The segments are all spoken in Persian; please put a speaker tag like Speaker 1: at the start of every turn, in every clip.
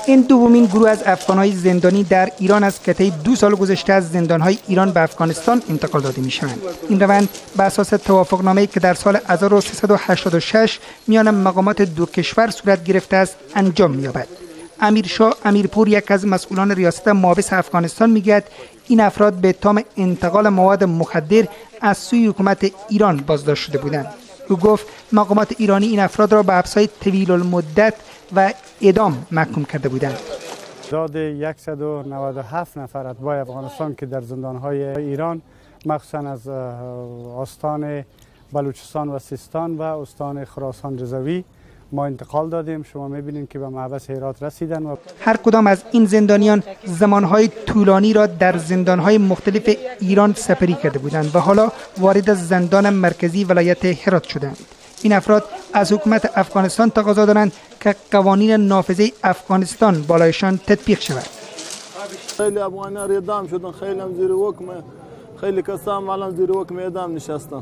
Speaker 1: این دومین گروه از افغانهای زندانی در ایران است که طی 2 سال گذشته از زندانهای ایران به افغانستان انتقال داده میشوند. این روند به اساس توافقنامه‌ای که در سال 1386 میان مقامات دو کشور صورت گرفته است انجام می‌یابد. امیرشاه امیرپور، یک از مسئولان ریاست محابس افغانستان، میگوید این افراد به اتهام انتقال مواد مخدر از سوی حکومت ایران بازداشت شده بودند. او گفت مقامات ایرانی این افراد را به حبس‌های طویل المدت و اعدام محکوم کرده بودند.
Speaker 2: تعداد 197 نفر اتباع افغانستان که در زندان‌های ایران، مخصوصا از استان بلوچستان و سیستان و استان خراسان رضوی ما انتقال دادیم. شما می‌بینید که به محبس هرات رسیدن و
Speaker 1: هر کدام از این زندانیان زمانهای طولانی را در زندانهای مختلف ایران سپری کرده بودند و حالا وارد زندان مرکزی ولایت هرات شدند. این افراد از حکومت افغانستان تقاضا دارند که قوانین نافذه افغانستان بالایشان تطبیق شود.
Speaker 3: خیلی افغان‌ها اعدام شدن، خیلی هم زیر حکم، خیلی کسان الان زیر حکم اعدام نشستن.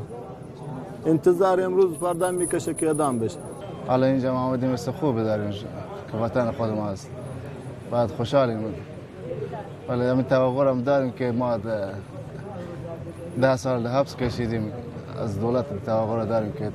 Speaker 3: انتظار امروز فردا میکشه که اعدام بشه.
Speaker 4: حالا اینجا ما آمدیم مثل خوب داریم که وطن خود ما است. بعد خوشحالیم. ولی همین توقع هم داریم که ما 10 سال حبس کشیدیم، از دولت توقع داریم که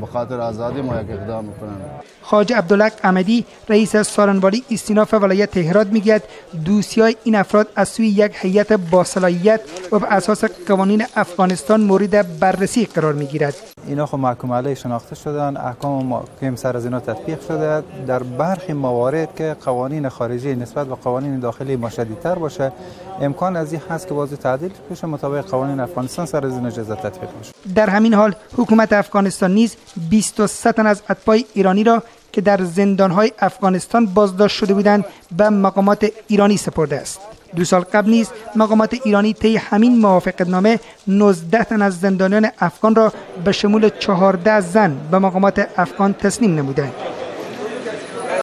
Speaker 4: به خاطر آزادی ما یک اقدام میکنن.
Speaker 1: خواجه عبدالحق احمدی، رئیس سارنوالی استیناف ولایت هرات، میگوید دوسیه‌های این افراد از سوی یک هیئت با صلاحیت و به اساس قوانین افغانستان مورد بررسی قرار میگیرد.
Speaker 5: اینا خب محکوم علیه شناخته شدن، احکام محکم سر از اینا تطبیق شده. در برخی موارد که قوانین خارجی نسبت به قوانین داخلی ما شدیدتر باشه، امکان از این هست که بازی تعدیل بشه، مطابق قوانین افغانستان سر از این جزا تطبیق بشه.
Speaker 1: در همین حال حکومت افغانستان نیز 23 تن از اتباع ایرانی را که در زندان‌های افغانستان بازداشت شده بودند به مقامات ایرانی سپرده است. 2 سال قبل نیز مقامات ایرانی طی همین موافقتنامه 19 تن از زندانیان افغان را به شمول 14 زن به مقامات افغان تسلیم نمودند.